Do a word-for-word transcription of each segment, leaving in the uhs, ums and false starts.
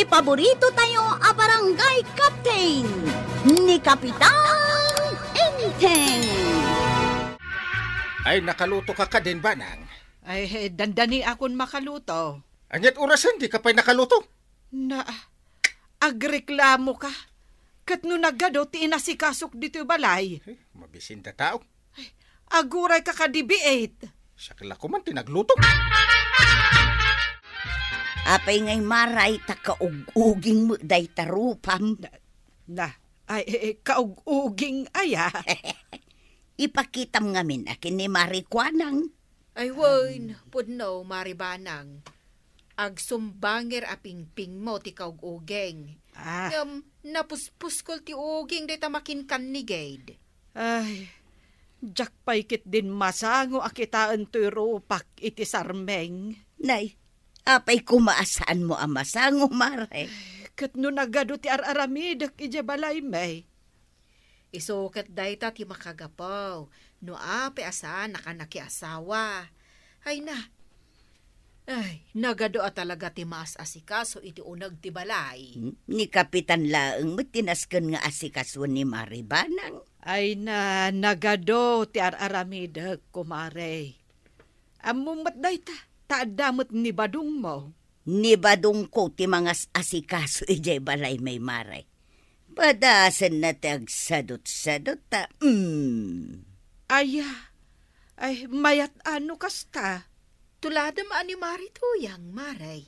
Paborito tayo a barangay captain, ni Kapitan Enteng. Ay, nakaluto ka kadin, Banang? Ay, dandani akon makaluto. Aniat orasen di ka pay nakaluto? Na, agreklamo ka. Ket no nagado ti inasikasok ditoy balay. Eh, mabisin da tao. Ay, aguray ka kadi biit. Siak la koman ti nagluto. Apay ngay maray ta kaug-uging met dayta rupam? Na, na, ay, eh, eh, kaug-uging aya? Ipakitam ngamin a ken ni Mari Kuanang. Ay, wen, pudno, Mari Banang. Agsumbangir a pingpingmo ti kaug-uging. Ah. Ngem, napuspuskol ti uging dayta makinkannigid. Ay, diak pay ketdin masango a kitaen toy rupak iti sarmeng. Nay, apay koma a saanmo a masango, Mare? Ket no nagadu ti ar-aramidek idiay balaymi. Isu ket dayta ti makagapu no apay a saanak a nakiasawa. Ay na, Ay, nagadu a talaga ti maas-asikaso iti uneg ti balay. Hmm, ni Kapitan laeng met ti nasken nga asikasuen ni Mari Banang. Ay na, nagadu ti ar-aramidek, kumare. Ammom met dayta, ta adda met ni badongmo. Ni badongko ti mangas-asikaso idiay balaymi, Mare. Padasenna ti agsadutsadut ta, mm. Aya, ay, mayat a no kasta. Tuladem a ni Mari Tuyang, Mare.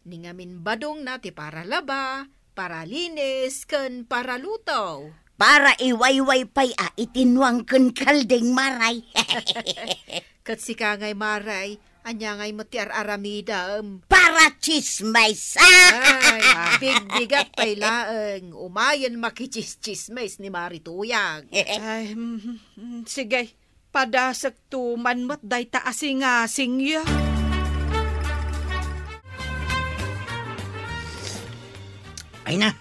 Ni ngamin badongna ti paralaba, paralinis, ken paraluto. Para iwayway pay a iti nuang ken kalding, Mare. Ket sika ngay, Mare, ania ngay met ti ar-aramidem? Para tsismis! Ay, bigbigat pay laeng. Umayen makitsismis ni Mari Tuyang. Ay, mm, mm, sige. Padasekto man met dayta a singasingyo. Ay na.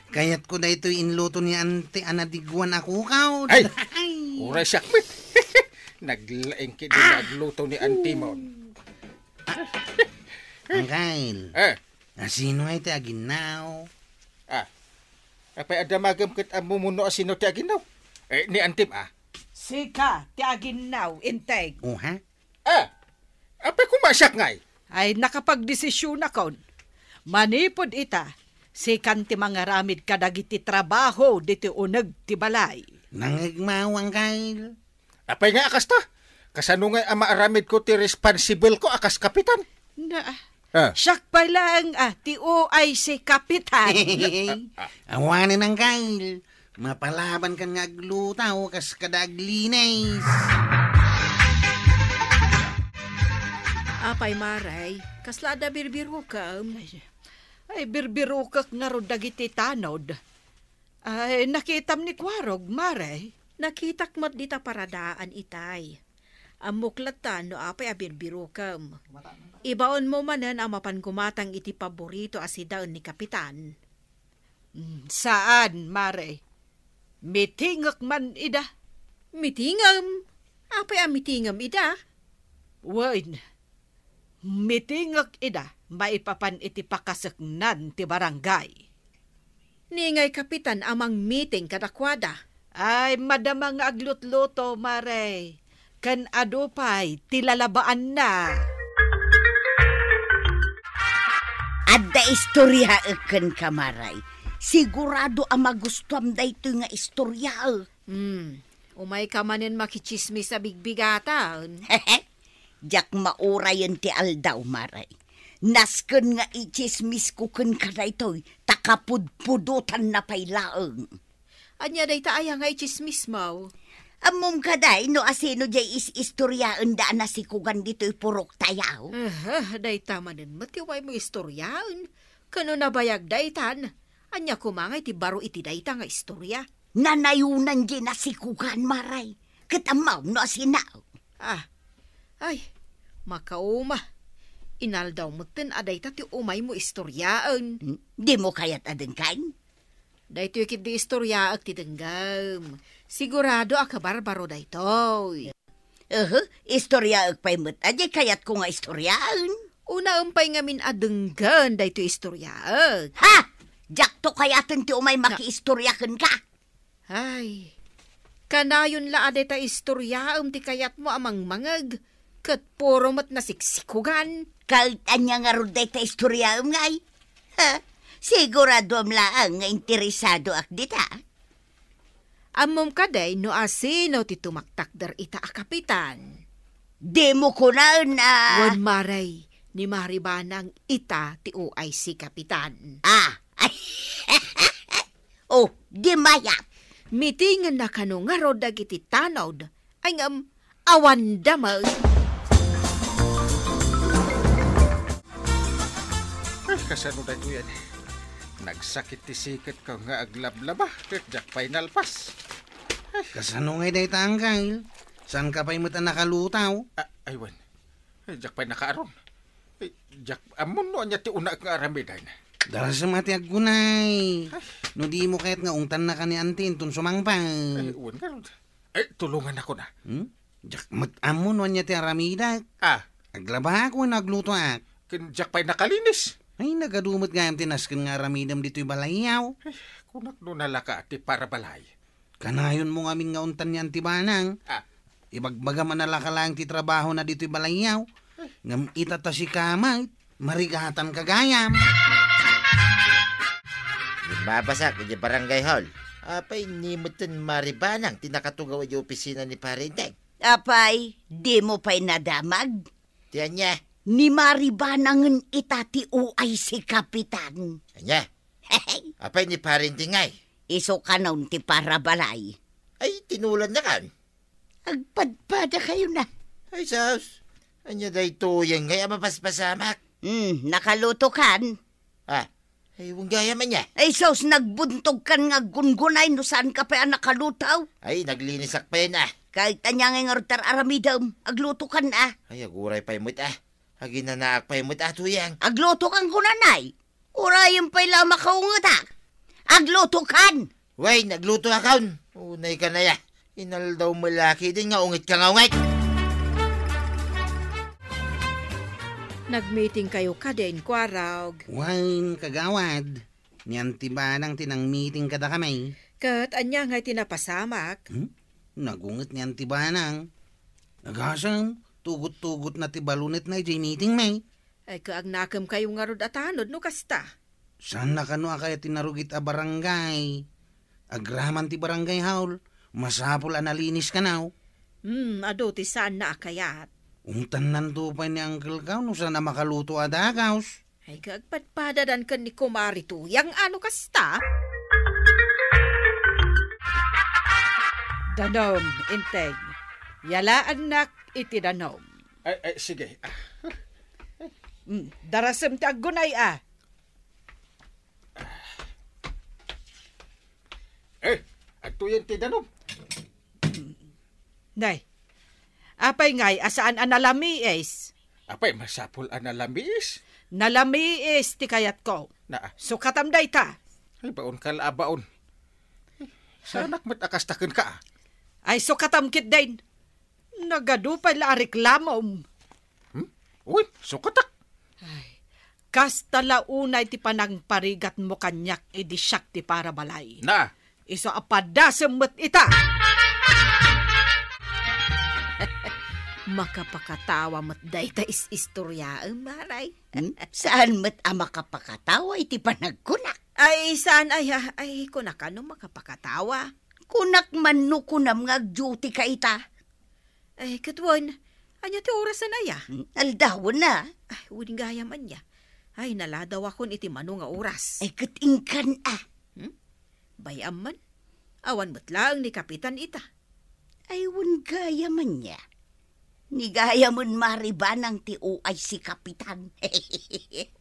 Kayatko daytoy inluto ni Auntie a nadigwan a kukaw. Ay! Ay! Uray siak met. Naglaing ketdi nagluto ni Auntie mo. Angkel. Eh. Asino ngay ti aginnaw? Ah. Apay a damagem ket ammom no asino ti aginnaw? Eh, ni Auntie, ah. Sika ti aginnaw, Enteng. O, ha? Ah. Apay koma siak ngay? Ay, nakapagdesisyonakon. Manipud ita, sikan ti mangaramid kadagiti trabaho ditoy uneg ti balay. Nangngegmo, Angkel. Apay nga a kasta? Kasano ngay a maaramidko ti responsible ko a kas kapitan? Na, ah. Siak pay laeng a ti O I C kapitan. Ah, ah. Awanen, Angkel. Mapalabankan nga agluto kas kada aglinis. Apay, Mare, kasla adda birbirokem? Ay, ay, birbirokek ngarud dagiti tanod. Ay, nakitam ni Kuarog, Mare? Nakitak met dita paradaan itay. Ammok latta no apay a birbirokem. Ibaonmo manen a mapan gumatang iti paborito a sidaen ni Kapitan. Mm, saan, Mare. Mitingek man ida. Mitingem? Apay a mitingem ida? Wen, mitingek ida maipapan iti pakaseknan ti barangay. Ni ngay kapitan a mangmiting kadakuada. Ay, madama nga aglutluto, Mare. Ken adu pay ti lalabaanna. Adda istoryaek kenka, Mare. Sigurado a magustuam daytoy nga istoryaek. Hmm. Umayka manen makitsismis a bigbigatan. Diak maurayen ti aldaw, Mare. Nasken nga itsismisko kenka daytoy, ta kapudpudotanna pay laeng. Ania dayta aya nga itsismismo? Ammom kadi no asino diay is-istoriaenda a nasikogan ditoy puroktayo? Aha, dayta manen met ti umaymo istoriaen. Ken no nabayag daytan, ania koma nga iti baro iti dayta nga istoria? Nanayonan diay nasikogan, Mare. Ket ammom no asino. Ah. Ay, makauma. Inaldaw metten a dayta ti umaymo istoriaen. Hmm, dimo kayat a denggen? Daytoy ketdi istoriaek ti denggem. Sigurado a kabarbaro daytoy. Uhu, istoriaek pay met a diay kayatko nga istoriaen. Unaem pay ngamin a denggen daytoy istoriaek. Ha? Diakto kayaten ti umay Na- makiistoria kenka. Ay, kanayon la a dayta istoriaem ti kayatmo a mangmangeg, ket puro met nasiksikogan. Ket ania ngarud dayta istoriaem ngay? Ha? Siguraduam laeng nga interesadoak dita. Ammom kadi no asino ti tumaktakder ita a kapitan? Dimo kunaen a Wen, Mare, ni Mari Banang ita ti O I C kapitan. Ah. Oh, di mayat. Mitingenna kano ngarud dagiti tanod. Ay ngem, awan damag. Ay, kasano daytoyen? Nagsakit ti siketko nga aglablaba, ket diak pay nalpas. Ay. Kasano ngay dayta, Angkel? Saanka pay met a nakalutaw? Ah, ay, wen. Ay, diak pay nakaaron. Ay, diak ammon no ania ti unaek nga aramiden. Darasem a ti aggunay. Ay. No dimo ket nga ungtannaka ni Auntie inton sumangpet. Ay, wen ngarud. Eh, tulongannakon a. Hmm? Diak met ammo no ania ti aramidek. Ah. Aglabak wenno aglutoak? Ken diak pay nakalinis. Ay, nagadu met gayam ti nasken nga aramidem ditoy balayyo. Ay, kunak no nalaka ti parabalay. Kanayonmo ngamin nga untan ni Auntie Banang. Ah. Ibagbagam a nalaka laeng ti trabahona ditoy balayyo. Ngem ita ta sika met, marigatanka gayam. Immabasak idiay barangay hall. Apay, ni metten Mari Banang ti nakatugaw idiay opisina ni Pare Enteng? Apay, dimo pay nadamag? Ti ania? Ni Mari Banangen ita ti O I C kapitan. Ania? Apay, ni Pare Enteng ngay? Isu kanon ti parabalay. Ay, tinulannakon. Agpadpadakayon a. Ay, sus. Ania daytoyen ngay a mapaspasamak? Hmm, nakalutokan. Ah, ay, wen gayam ania. Ay, sus, nagbuntogkan nga aggungunay no saanka pay a nakaluto. Ay, naglinisak pay a. Ket ania ngay ngarud ti ar-aramidem, aglutokan a. Ay, aguray pay met a. Aginanaak pay met a, Tuyang. Aglutokan kunanay. Urayem pay la a makaungetak. Aglutokan! Wen, aglutoakon. Unayka a. Inaldaw met la ketdin nga ungetka nga unget. Nagmitingkayo kadi, Kuarog? Wen, kagawad. Ni Auntie Banang ti nangmiting kadakami. Ket ania ngay ti napasamak? Hmm? Nagunget ni Auntie Banang. Agasem, tugot-tugotna ti balonetna idiay mitingmi. Ay, kaagnakem kayo ngarud a tanod no kasta. Saanna kano a kayat ti narugit a barangay? Agraman ti barangay hall, masapul a nalinis kano. Hmm, adu ti saanna a kayat. Ungtannanto pay ni Uncle Kao no saan a makaluto a dagaws. Ay, agpadpadadan ken ni Kumari Tuyang, ano kasta? Danum, Enteng. Yalaannak iti danum. Ay, ay, sige. Ah. Mm, darasem ti aggunay a. Eh, adtoyen ti danum. Nay, apay ngay a saan a nalamiis? Apay, masapul a nalamiis? Nalamiis ti kayatko. Naa. Sukatam dayta. Ay, baonka la a baon. Saanak met a kasta kenka. Ay, sukatam ketdin. Nagadu pay la a reklamom. Hmm? Uy, sukatak. Ay, kasta la unay ti panangparigatmo kaniak idi siak ti parabalay. Na. Isu a padasem met ita. Makapakatawa met dayta is-istoriaem, Mare. Hmm? Saan met a makapakatawa iti panagkunak? Ay, saan aya? Ay, kunak a no makapakatawa. Kunak man no kunam nga agduty ka ita. Ay, ket wen, ania ti orasen aya? Hmm, aldawen a. Ay, wen gayam ania. Ay, naladawakon iti mano nga oras. Ay, ket inkan a. Hmm? Bay-am man. Awan met laeng ni Kapitan ita. Ay, wen gayam ania. Ni gayamen Mari Banang ti O I C Kapitan.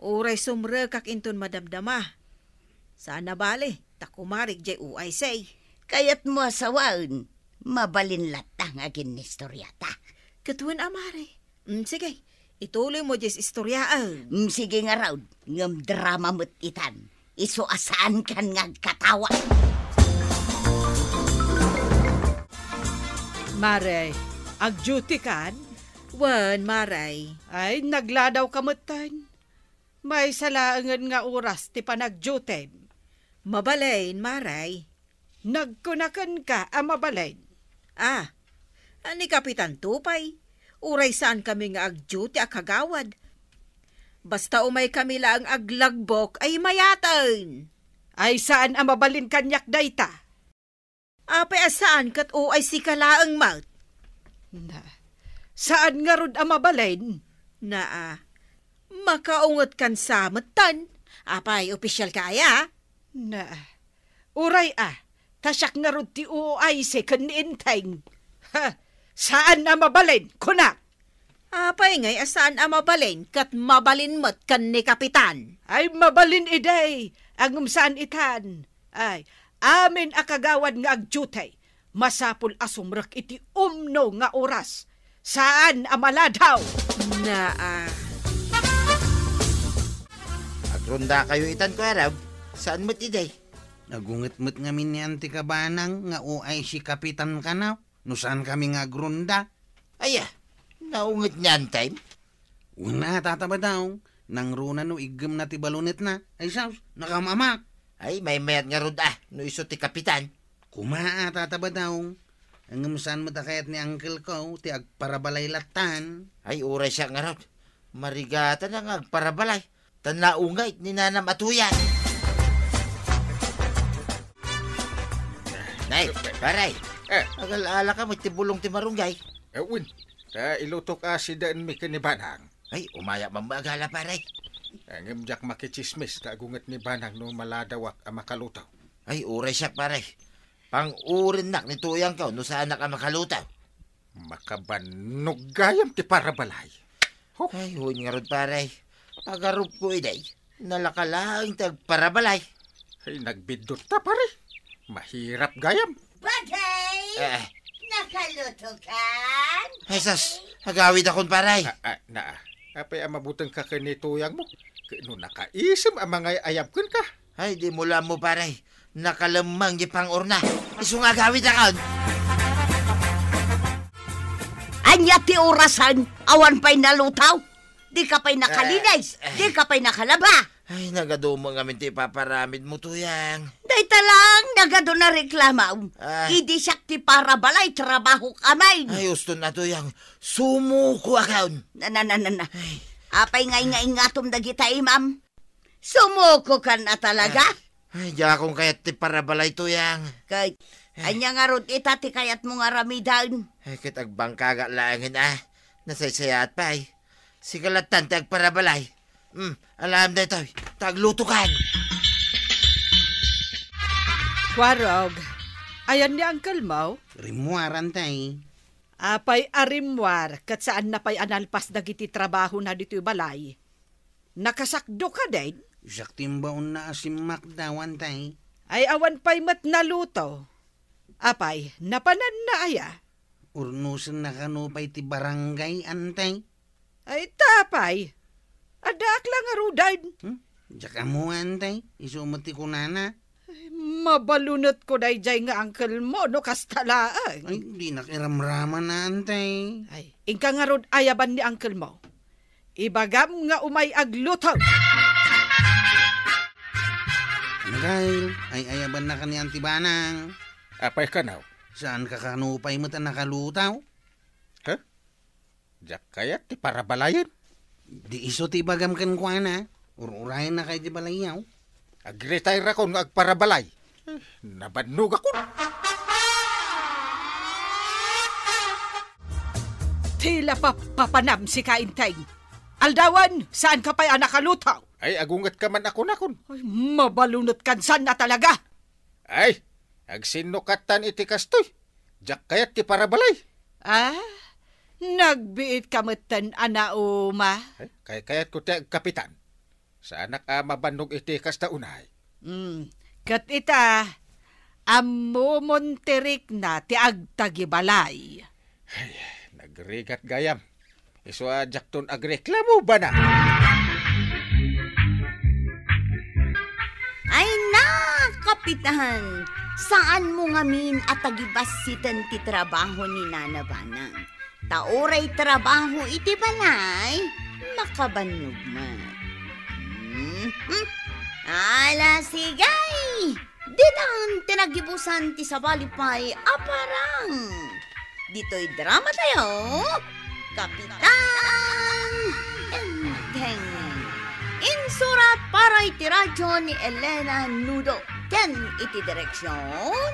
Uray sumrekak inton madamdama. Saan a bale, ta kumarik jay O I C. Kayatmo a sawaen, mabalin latta nga aginnistoriata. Ket wen a, Mare. Mm, sige, ituloymo jay istoriaem. Mm, sige ngarud, ngem drama met itan. Isu a saankan nga agkatawa. Mare, agduty kan? Wen, Maray. Ay, nagladawka metten. Maysa laengen nga oras ti panagdiutim. Mabalin, Maray. Nagkuna kenka a mabalin. Ah, ni Kapitan Tupay, uray saankami nga agdiuti a kagawad. Basta umaykami laeng aglagbok ay mayaten. Ay, saan a mabalin kaniak dayta. Apay a saan ket O I C ka laeng met? Na, saan ngarud a mabalin? Na, ah, makaunget kan sa metten. Apay, opisyal ka aya? Na, uray a, ta siak ngarud ti O I C ken ni Enteng. Ha, saan a mabalin, kunak. Apay ngay a saan a mabalin ket mabalin met ken ni Kapitan? Ay, mabalin idi, ngem saan itan. Ay, amin a kagawad nga agdiuti, masapul a sumrek iti umno nga oras. Saan a maladaw. Na, ah. Agrondakayo itan, Kuya Rob. Saan met idi? Nagunget met ngamin ni Auntie Kabanang nga O I C kapitan kano. No saankami nga agronda. Aya, naunget ni Antem? Una, Tata Badong, nangruna no iggemna ti balunetna. Ay, sus, nakamamak. Ay, maymayat ngarud a, no isu ti kapitan. Kuma a, Tata Badong. Ngem saan met a kayat ni uncle ko ti agparabalay lattan. Ay, uray siak ngarud. Marigatan nga agparabalay. Ta naunget ni nanam a Tuyang. Nay, pare. Eh. Agal-ala ka met ti bulong ti marunggay. Eh, wen, ta ilutok a sidaenmi ken ni Banang. Ay, umayak man agala, pare. Eh, ngem diak makitsismis ta agunget ni Banang no maladawak a makalutaw. Ay, uray siak, pare. Pang-urinnak ni Tuyang ko no saanak a makalutaw. Makabannog gayam ti parabalay. Huh. Ay, wen ngarud, pare. Pagarupko idi, nalaka laeng ti agparabalay. Ay, nagbiddut ta, pare. Mahirap gayam. Bagay! Eh. Nakaluto kan? Ay, sus, agawidakon, pare. Ah, ah, na, ah. Apay a mabuteng ka ken ni Tuyang mo? Ket no nakaisem a mangay-ayab kenka. Ay, di mo la ammo, pare. Nakalemmeng ti pang-urna. Isu nga agawidakon. Ania ti orasen? Awan pay nalutaw? Di ka pay nakalinis? Eh, eh. Di ka pay nakalaba? Ay, nagadu met ngamin ti ipaparamid mo, Tuyang. Dayta lang, nagadu na reklamo. Ah. Idi siak ti parabalay, trabaho kami. Ay, uston na, Tuyang. Sumuko akon. Na, na, na, na, na. Ay. Apay nga ingaingatom dagita imam? Sumuko kan a talaga? Ah, ay, diakon kayat ti parabalay, Tuyang. Kay, eh, ania ngarud ita ti kayatmo nga aramiden? Ay, ket agbangkaga laengen a. Nasaysayaat pay. Sika lattan ti agparabalay. Hmm, alam daytoy, ta aglutokan. Kuarog, ayan ni uncle mo? Rimmuaran tay. Apay a rimmuar, ket saanna pay a nalpas dagiti trabahona ditoy balay. Nakasakdo ka, Deng? Siak ti imbaonna a simmakdaw, Antay. Ay, awan pay met naluto. Apay, napananna aya? Urnosenna kano pay ti barangay, Antay. Ay, ta pay. Addaak la ngaruden. Hmm? Diak ammo, Antay. Isu met ti kunana. Ay, mabalunetko daydiay nga uncle mo no kasta laeng. Ay, dinak iramraman, Antay. Ay, inka ngarud ayaban ni uncle mo. Ibagam nga umay agluto. Miguel, ay-ayabanna ka ni Auntie Banang. Apay kano? Saanka kano pay met a nakalutaw? Huh? Diak kayat ti parabalayen. Di isu ti ibagam kenkuana. Ur-urayenna kay di balayyo. Agretire akon nga agparabalay. Eh, nabannogakon. Tila papapanam sika, Inteng. Aldawan, saanka pay a nakalutaw? Ay, agungetka man a kunakon. Ay, mabalunetkan saan a talaga. Ay, agsinnokattan iti kastoy. Diak kayat ti parabalay. Ah, nagbiitka metten a nauma. Ay, kaykayatko ti agkapitan. Saanak a mabannog iti kasta unay. Mm, ket ita, ammomon ti rikna ti agtagibalay. Ay, nagrigat gayam. Isu a diakton agreklamo, bana. Ay na, Kapitan! Saanmo ngamin a tagibassiten ti trabaho ni Nana Banang. Ta uray trabaho iti balay, makabannog met. Mhm. Ala, sige! Ditan ti naggibusan ti sabali pay a parang. Ditoy drama tayo, Kapitan Enteng. Insurat para iti radyo ni Elena Nudo. Ken iti direksyon,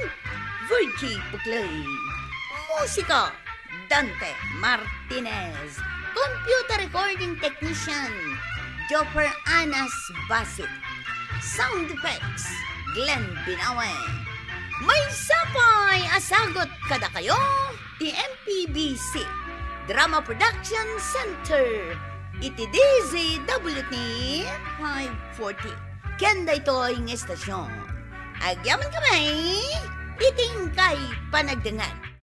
Virgie Puclay. Musika, Dante Martinez. Computer recording technician, Joffer Anas Basit. Sound effects, Glenn Binawe. Maysa pay a sagut kadakayo ti M P B C Drama Production Center iti D Z W T five forty. Ken daytoy nga estasyon, agyamankami iti inkay panagdengngeg.